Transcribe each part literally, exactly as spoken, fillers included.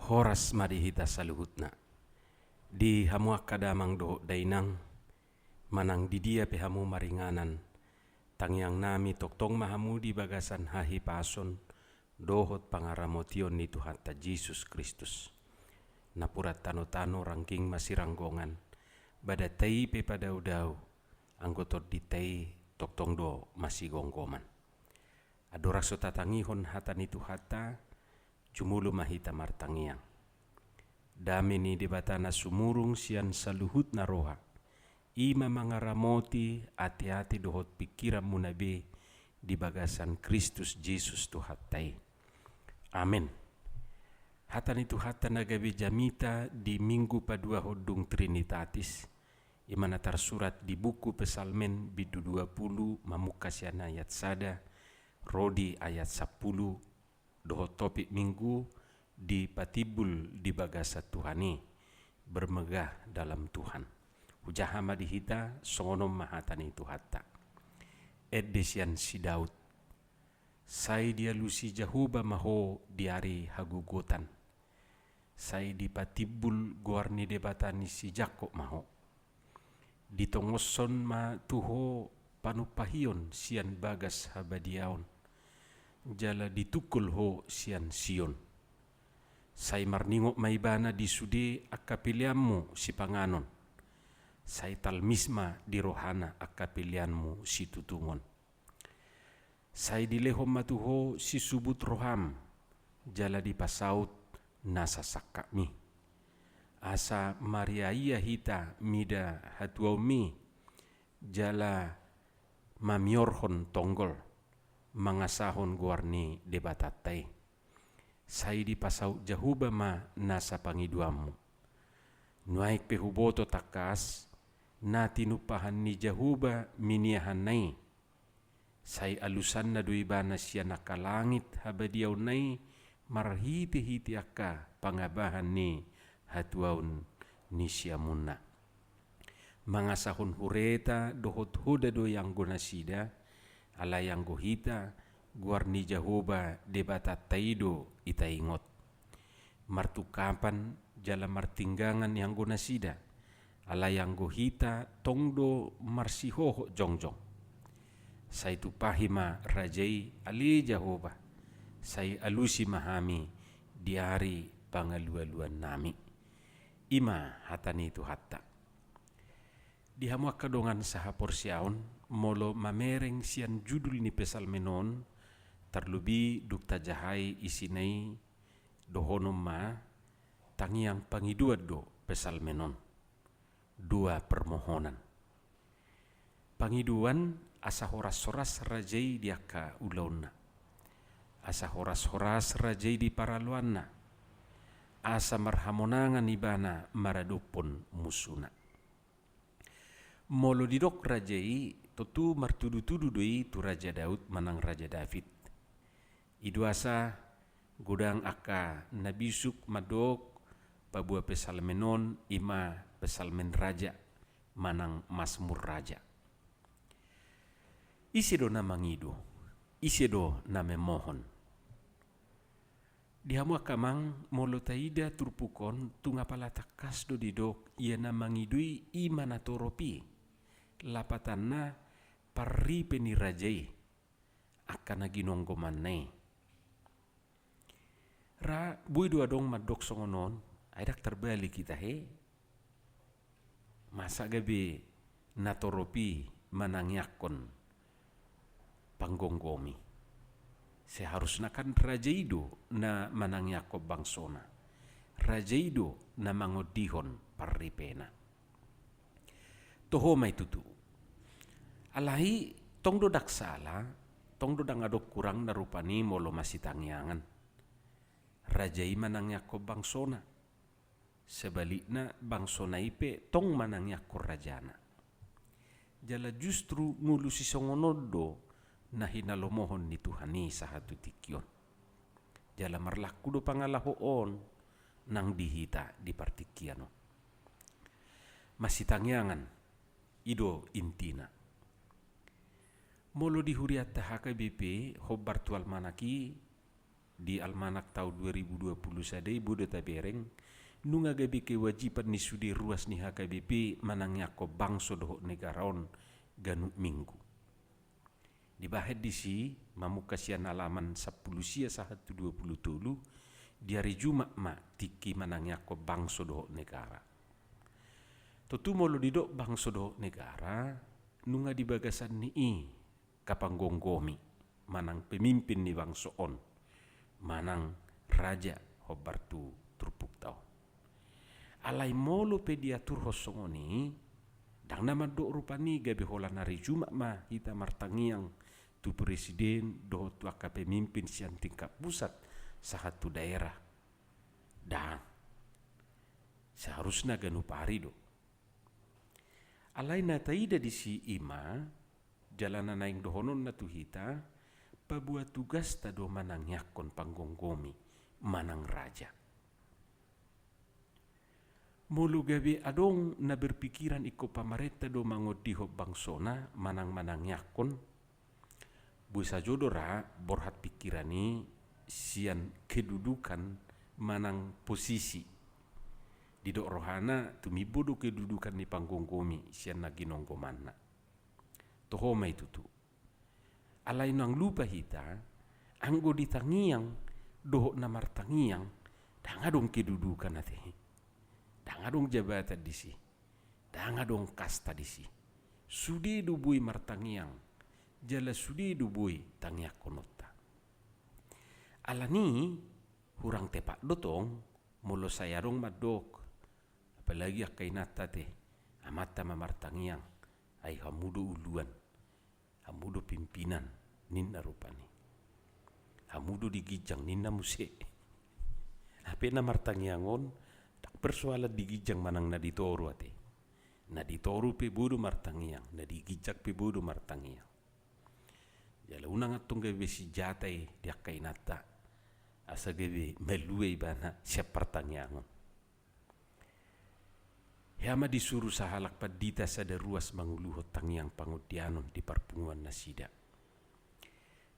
Horas ma di hita saluhutna. Di hamu angka damang dohot dainang, manang di dia pe hamu maringanan, tangiangnami tongtong ma hamu di bagasan hahipason dohot pangaramotion ni Tuhanta Jesus Kristus. Napuran tanotano rangging masiranggongan, badanta i pe padaodao, anggo tondinta i tongtong do masigomgoman. Andorang so tatangihon hata ni Tuhanta, jumolo ma hita martangiang. Dame ni Debata na sumurung sian saluhutna roha, i ma mangaramoti ateate dohot pingkiranmuna be di bagasan Kristus Jesus Tuhanta i. Amen. Hata ni Tuhanta na gabe jamita di Minggu paduahon dung Trinitatis, i ma na tarsurat di buku Psalmen bindu dua pulu mamungka sian ayat sada ro di ayat sampulu, dohot topik Minggu dipatimbul di bagasan Tuhan i, bermegah dalam Tuhan. Hujaha ma di hita, songon on ma hata ni Tuhanta. Ende sian si Daud. Sai dialusi Jahowa ma ho di ari hagogotan. Sai dipatimbul goar ni Debata ni si Jakob ma ho. Ditongoshon ma tu ho panumpahion sian bagas habadiaon, jala ditungkol ho sian Sion. Sai marningot ma ibana di sude angka peleanmu sipanganon. Sai talmis ma di rohana angka peleanmu situtungon. Sai dilehon ma tu ho sisubut roham, jala dipasaut nasa sangkapmi. Asa mariaia hita mida hatuaonmi, jala mamiorhon tonggol, mangasahon goar ni Debatanta i. Sai dipasaut Jahowa ma nasa pangidoanmu. Nuaeng pe huboto tangkas, na tinumpahan ni Jahowa miniahanna i. Sai alusanna do ibana sian angka langit habadiaonna i marhitehite angka pangabahan ni hatuaon ni siamunna. Mangasahon hureta dohot hoda do ianggo nasida, alai anggo hita, goar ni Jahowa Debatanta i do itaingot. Martungkapan jala martinggangan ianggo nasida, alai anggo hita tong do marsihohot jongjong. Sai tumpahi ma raja i, ale Jahowa, sai alusi ma hami di ari pangalualuannami. I ma hata ni Tuhanta. Di hamu angka dongan sahaporseaon, molo mamereng sian judul ni Psalmen on, tarlobi dung tajahai isina i, dohonon ma, tangiang pangidoan do Psalmen on. Dua permohonan. Pangidoan asa horas-horas raja i di angka ulaonna. Asa horas-horas raja i di paraloanna. Asa marhamonangan ibana maradophon musuna. Molo didok raja i, tontu martudu-tudu do i tu Raja Daud manang Raja David. I do asa godang angka na bisuk mandok paboa Psalmen on i ma Psalmen Raja manang Masmur Raja. Ise do na mangido, ise do na memohon? Di hamu angka amang, molo taida turpuk on, tung apala tangkas do didok, ia na mangido i, i ma na torop i. Lapatanna, parripe ni raja i, angka na ginonggomanna i. Ra, boi do adong mandok songon on, ai ndang tarbalik hita he. Masa gabe na torop i manangiangkon panggomgomi? Seharusna kan raja i do na manangiangkon bangsona. Raja i do na mangondihon parripena. Toho ma i tutu. Alai tong do ndang sala, tong do ndang adong kurangna rupani molo masitangiangan. Raja i manangiangkon bangsona. Sebalikna, bangsona i pe tong manangiangkon rajana. Jala justru ngolu sisongon on do na hinalomohon ni Tuhan i sahat tu tingki on. Jala marlaku do pangalaho on nang di hita di partingkian on. Masitangiangan, i do intina. Molo di hurianta H K B P, hombar tu almanak i, di almanak taon dua ribu dua puluh sada i boi do tabereng, nunga gabe kewajiban ni sude ruas ni H K B P manangiangkon bangso dohot negara on ganup minggu. Dibahen disi, mamungka sian halaman sampulu sia sahat tu dua puluh tolu, di ari Jumat ma tingki manangiangkon bangso dohot negara. Tontu molo didok bangso dohot negara, nunga di bagasan ni i angka panggomgomi manang pemimpin ni bangso on, manang raja hombar tu turpukta on. Alai molo pe diaturhon songon i, ndang na mandok rupani gabe holan ari Jumat ma hita martangiang tu presiden dohot tu angka pemimpin sian tingkat pusat sahat tu daerah. Ndang. Seharusna ganup ari do. Alai na taida disi i ma, jala na naeng dohononna tu hita, paboa tugasta do manangiangkon panggomgomi manang raja. Molo gabe adong na berpikiran ingkon pamarenta do mangondihon bangsona manang manangiangkon, boi sajo do ra borhat pikiran i sian kedudukan manang posisi. Didok rohana tumimbo do kedudukan ni panggomgomi sian na ginonggomanna. Toho ma i tutu. Alai unang lupa hita, anggo di tangiang dohot na martangiang, ndang adong kedudukan ate. Ndang adong jabatan disi. Ndang adong kasta disi. Sude do boi martangiang, jala sude do boi tangiangkononta. Alani, hurang tepat do tong molo sai adong mandok, apalagi angka inanta ate, amanta ma martangiang, ai hamu do uluan, hamu do pimpinan, ninna rupani. Hamu do di ginjang, ninna muse. Hape na martangiang on, ndang persoalan di ginjang manang na di toru ate. Na di toru pe boi do martangiang, na di ginjang pe boi do martangiang. Jala unang antong gabe sinjata i di angka inanta, asa gabe malua ibana sian partangiangon. Hea ma disuru sahalak pandita sada ruas manguluhon tangiang pangondianon di parpunguan nasida.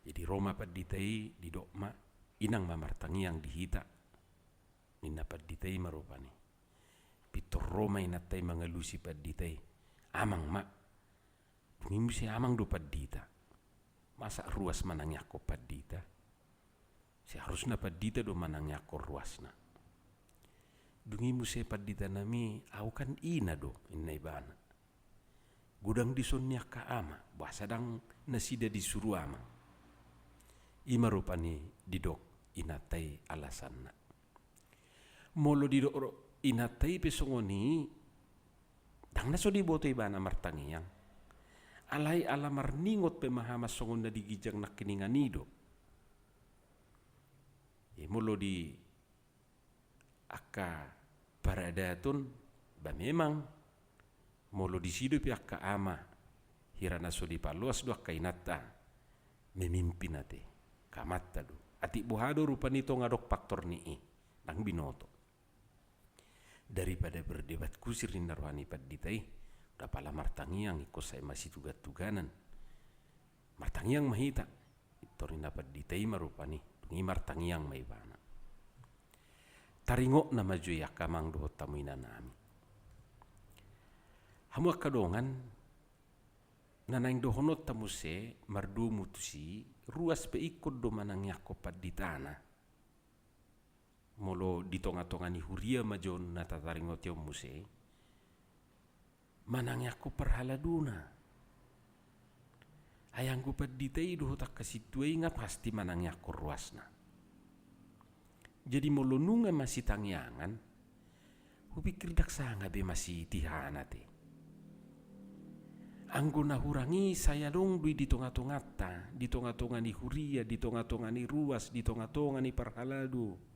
Jadi ro ma pandita i, didok ma, inang ma martangiang di hita, ninna pandita i ma rupani. Pintor ro ma inanta i mangalusi pandita i, amang ma. Dung i muse amang do pandita. Masa ruas manangiangkon pandita? Seharusna pandita do manangiangkon ruasna. Dung i muse pandita nami, au kan ina do, ninna ibana. Godang dison ni angka ama, boasa ndang nasida disuru amang. I ma rupani didok inanta i alasanna. Molo didok ro inanta i pe songon i, ndang na so diboto ibana martangiang. Alai ala marningot pemahaman songon na di ginjang nangkiningan i do. Jadi molo di angka paradaton, ba memang molo disi dope angka ama, hira na so dipaloas do angka inanta, memimpin ate, angka amanta do. Atik boha do rupani tonga adong faktor ni i, ndang binoto. Daripada berdebat kusir ninna roha ni pandita i, udah pala martangiang ingkon sai masitugan-tuganan. Martangiang ma hita, pintor ninna pandita i ma rupani, dung i martangiang ma ibana. Taringotna ma jo i angka amang dohot hamu inanami. Hamu angka dongan, na naeng dohononta muse mardomu tusi, ruas pe ingkon do manangiangkon panditana. Molo di tonga-tonga ni huria ma jo na tataringoti on muse, manangiangkon parhaladuna. Ai anggo pandita i dohot angka sintua i nga pasti manangiangkon ruasna. Jadi molo nunga masitangiangan, hupikir ndang sanga be masitihana te. Anggo na hurang i sai adong do i di tonga-tonganta, di tonga-tonga ni huria, di tonga-tonga ni ruas, di tonga-tonga ni parhalado.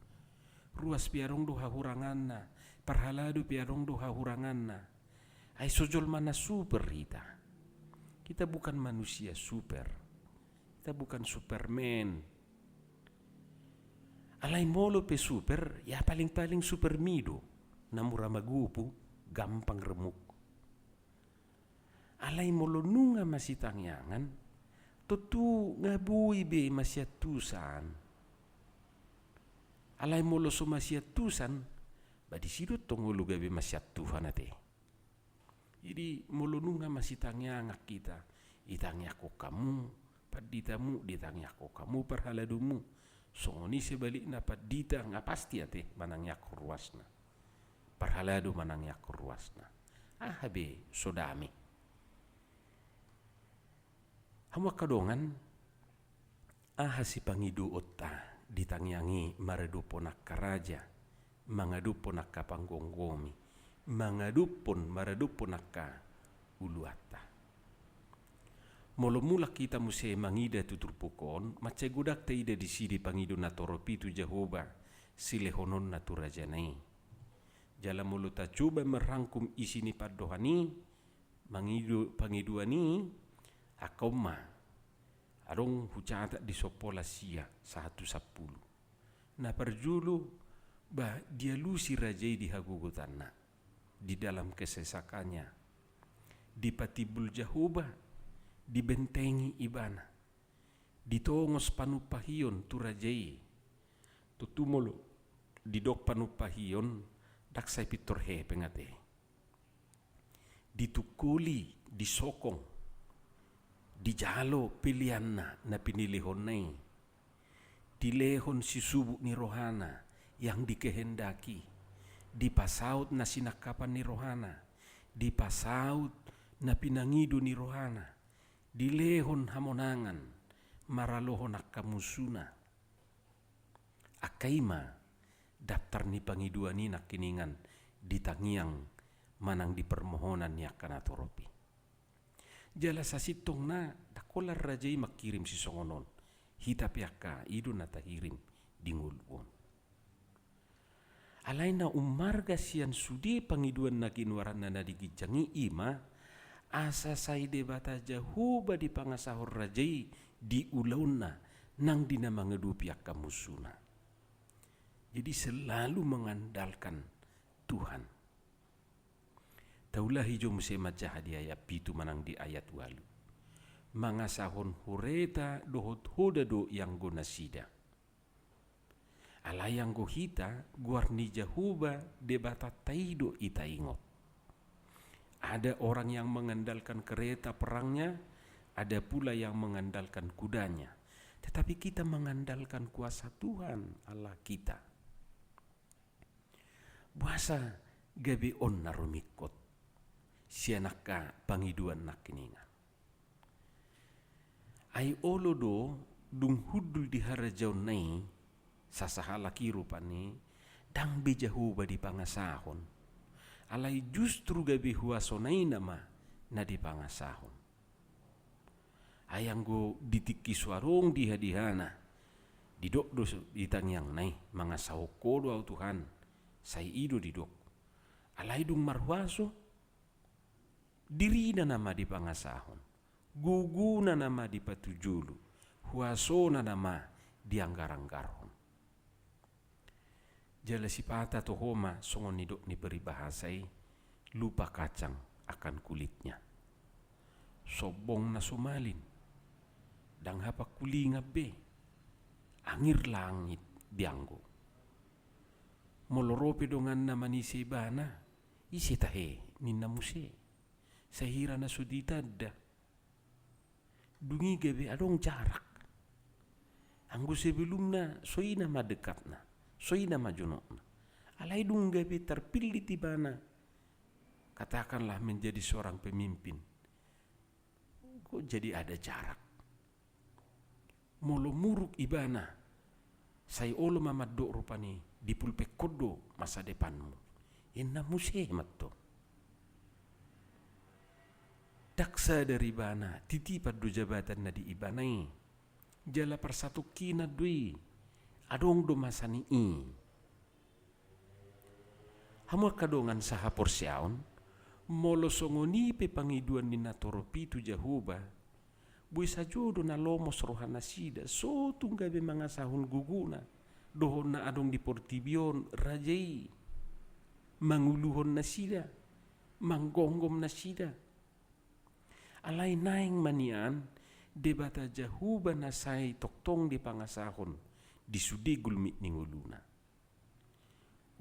Ruas pe adong do hahuranganna, parhalado pe adong do hahuranganna. Ai so jolma na super hita. Kita bukan manusia super. Kita bukan Superman. Alai molo pe super, ya paling-paling Supermi do. Na mura magopu, gampang remuk. Alai molo nunga masitangiangan, tontu nga boi be masiantusan. Alai molo so masiantusan, ba disi do tong olo gabe masiantuhan ate. Jadi molo nunga masitangiangan hita, itangiangkon hamu panditamu, ditangiangkon hamu parhaladomu. Songon i sebalikna pandita nga pasti ate manangiangkon ruasna, parhalado manangiangkon ruasna. Aha be so dame? Hamu angka dongan, aha sipangidoonta di tangiang i maradophon angka raja, mangadophon angka panggomgomi, mangadophon, maradophon angka uluanta? Molo mulak hita muse mangida tu turpuk on, mansai godang taida disi di pangido na torop i tu Jahowa silehononna tu rajana i. Jala molo tacoba marrangkum isi ni pandohan i, mangido, pangidoan i, angka on ma. Adong hucatat di sompola sia sahat tu sampulu. Na parjolo, ba dialusi raja i di hagogotanna, di dalam kesesakannya. Dipatimbul Jahowa, dibentengi ibana. Ditongos panumpahion tu raja i. Tontu molo didok panumpahion, ndang sai pintor hepeng ate. Ditungkoli, disokong, dijalo peleanna na pinilehonna i. Dilehon sisubuk ni rohana yang dikehendaki. Dipasaut na sinangkapan ni rohana. Dipasaut na pinangido ni rohana. Dilehon hamonangan maralohon angka musuna. Angka i ma daptar ni pangidoan i nangkiningan di tangiang manang di permohonan ni angka na torop i. Jala sasintongna ndang holan raja i mangkirim sisongon on. Hita pe angka i do na tahirim di ngolu on. Alai na ummarga sian sude pangidoan na ginoaranna na di ginjang i, i ma asa sai Debata Jahowa dipangasahon raja i di ulaonna nang di na mangadopi angka musuna. Jadi selalu mengandalkan Tuhan. Taulahi jo muse manjaha di ayat pitu manang di ayat ualu. Mangasahon hureta dohot hoda do ianggo nasida. Alai anggo hita, goar ni Jahowa Debatanta i do i taingot. Ada orang yang mengandalkan kereta perangnya, ada pula yang mengandalkan kudanya. Tetapi kita mengandalkan kuasa Tuhan Allah kita. Boasa gabe on na rumingkot sian angka pangidoan nangkiningan? Ai olo do, dung hundul di harajaonna i, sasahalak i rupani, ndang be Jahowa dipangasahon. Alai justru gabe huasona i nama na dipangasahon. Ai anggo di tingki so adong dihadihana, didok do di tangiangna i, mangasahon Ho do ahu Tuhan, sai i do didok. Alai dung marhuaso, dirina nama dipangasahon, gogona nama dipatujolo, huasona nama dianggaranggarhon. Jala sipata toho ma songon nidok ni peribahasa i, lupa kacang akan kulitnya. Sombong na so malin, ndang hapangkulingan be, angir langit dianggo. Molo ro pe donganna manise ibana, ise tahe ninna muse. Sahira na so ditanda. Dung i gabe adong jarak. Anggo sebelumna so i nama dekatna, so i nama jonokna. Alai dung gabe terpilih ibana, katakanlah menjadi seorang pemimpin, kok jadi ada jarak. Molo muruk ibana, sai olo ma mandok rupani, dipulpekhon do masa depanmu. Inna muse mantong. Ndang sadar ibana, titipan do jabatan na di ibana i. Jala parsatongkinan do i, adong do masa ni i. Hamu angka dongan sahaporseaon, molo songon i pe pangidoan ni natorop i tu Jahowa, boi sajo do na lomos rohanasida, so tung gabe mangasahon gogona dohot na adong di portibi on raja i, manguluhon nasida, manggomgom nasida. Alai naeng ma nian Debata Jahowa na sai tongtong dipangasahon di sude gulmit ni ngoluna.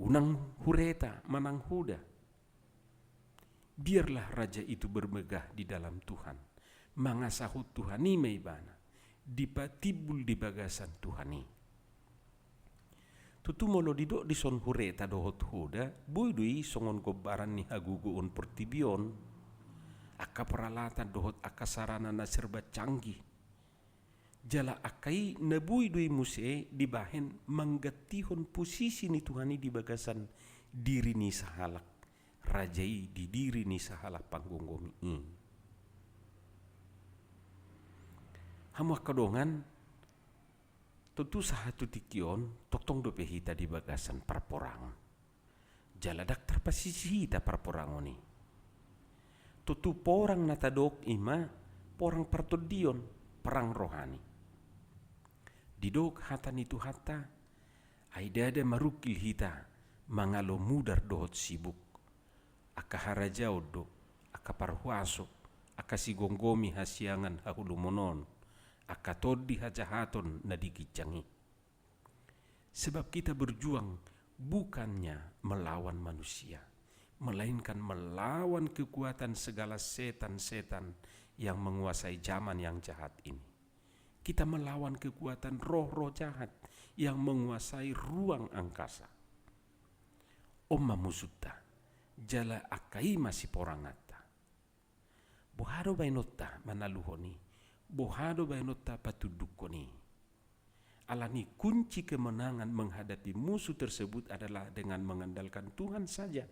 Unang hureta manang hoda. Biarlah raja itu bermegah di dalam Tuhan. Mangasahon Tuhan i ma ibana. Dipatimbul di bagasan Tuhan i. Tutu molo didok dison hureta dohot hoda, boi do i songon gombaran ni hagogoon portibi on. Angka peralatan dohot angka sarana na serba canggih. Jala angka i na boi do i muse dibahen manggantihon posisi ni Tuhan i di bagasan diri ni sahalak raja i, di diri ni sahalak panggomgomi i. Hamu angka dongan, tontu sahat tu tingki on tongtong dope hita di bagasan parporangon. Jala ndang tarpasisi hita parporangon i. Tontu porang na tadok i ma porang partondion, perang rohani. Didok hata ni Tuhanta, ai ndada marungkil hita mangalo mudar dohot sibuk. Angka harajaon do, angka parhuaso, angka sigomgomi hasiangan haholomon on, angka tondi hajahaton na di ginjang i. Sebab kita berjuang bukannya melawan manusia, melainkan melawan kekuatan segala setan-setan yang menguasai zaman yang jahat ini. Kita melawan kekuatan roh-roh jahat yang menguasai ruang angkasa. On ma musunta, jala angka i ma siporanganta. Boha do baenonta manaluhon i? Boha do baenonta patundukkon i? Alani kunci kemenangan menghadapi musuh tersebut adalah dengan mengandalkan Tuhan saja.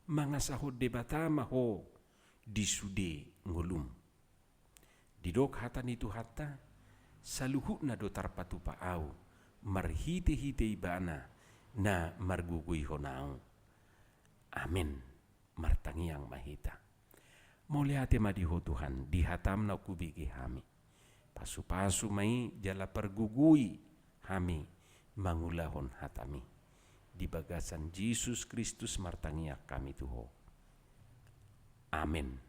Mangasahon Debata ma ho di sude ngolum. Didok hata ni Tuhanta, saluhutna do tarpatupa Ahu, marhitehite Ibana na margogoihon Ahu. Amen. Martangiang ma hita. Mauliate ma di Ho Tuhan, di hataM na hubege hami. Pasupasu ma i jala pargogoi hami mangulahon hataMi. Di bagasan Jesus Kristus martangiang hami tu Ho. Amen.